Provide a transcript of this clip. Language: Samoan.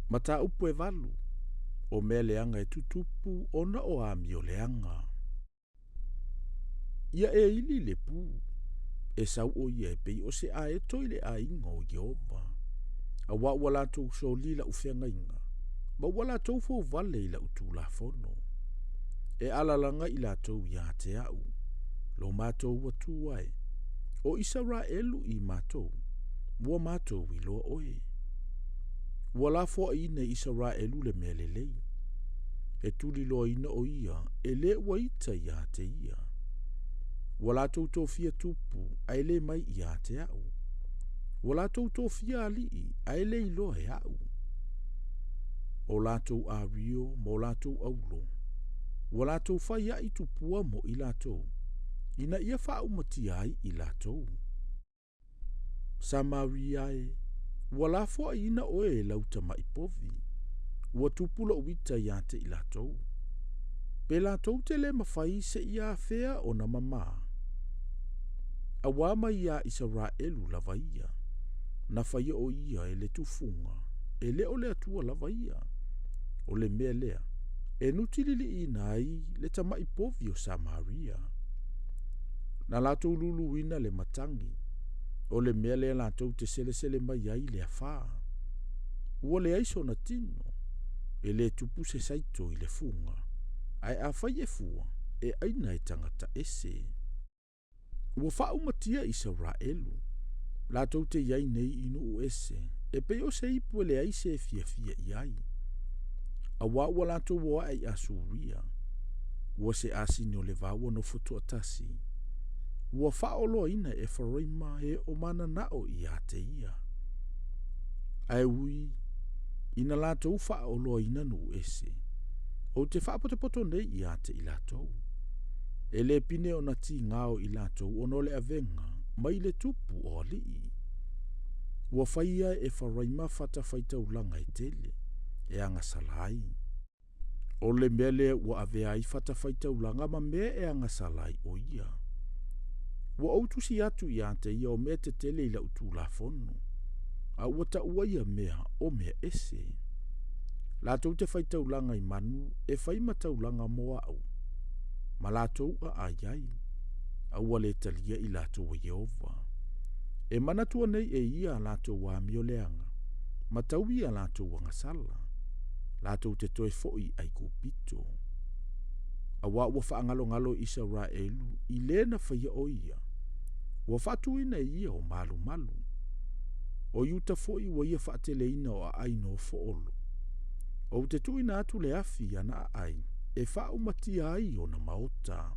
Mataupu e 8, o mea leaga e tutupu ona o amioleaga. Ia e ili le pu, e sau ʻo ia e pei o se aeto i le aiga o Ieova, auā ua latou soli i laʻu feagaiga, ma ua latou fouvale i laʻu tulafono. E alalaga i latou iā te aʻu, lo matou Atua e, o Isaraelu i matou, ua matou iloa oe. Ua lafoaʻiina e Isaraelu le mea lelei. E tuliloaina ʻo ia e le ua ita iā te ia. Ua latou tofia tupu ae le mai iā te aʻu. Ua latou tofia aliʻi ae le iloa e aʻu. O latou ario ma o latou aulo, ua latou fai aʻi tupua mo i latou, ina ia faaumatia ai i latou. Samaria e, ua lafoaʻiina ʻoe e lau tamaʻi povi. Ua tupu loʻu ita iā te i latou. Pe latou te le mawhai se i afea ona mamā. Auā mai iā Isaraelu lava ia. Na whaia ʻo ia e le tufuga, e le o le Atua lava ia. O le mea lea, e nutililiʻiina ai le tamaʻi povi o Samaria. Na latou luluina le matagi, o le mea lea latou te selesele mai ai le afā. Ua leai sona tino, e le tupu se saito i le fuga, ae afai e fua, e ʻaina e tagata ese. Ua faaumatia Isaraelu, latou te iai nei i nuu ese, e pei o se ipu e leai se e fiafia i ai. Auā ua latou o aʻe i Asuria, ua se asini o le vao ua nofo toatasi. Ua faaoloaina e Efaraima e o mananaʻo iā te ia. Ae ui ina latou faaoloaina nuu ese, ou te faapotopoto nei iā te i latou. E le pine ona tigā o i latou ona o le avega mai le tupu o aliʻi. Ua faia e Efaraima fatafaitaulaga e tele, e agasala ai. O le mea lea ua avea ai fatafaitaulaga ma mea e agasala ai ʻo ia. Ua ou tusi atu iā te ia o mea tetele i laʻu tulafono, a ua taua ia mea o mea ese. Latou te faitaulaga i manu e fai ma taulaga mo aʻu, ma latou aʻai ai, a ua le talia i latou e Ieova. E manatua nei e ia a latou amioleaga, ma taui a latou agasala, latou te toe foʻi i ʻAigupito. Auā ua faangalongalo Isaraelu i le na faia ʻo ia, ua faatuina e ia o malumalu. O Iuta foʻi ua ia faateleina o aʻai nofo olo. Ou te tuuina atu le afi i ana aʻai e faaumatia ai ona maota.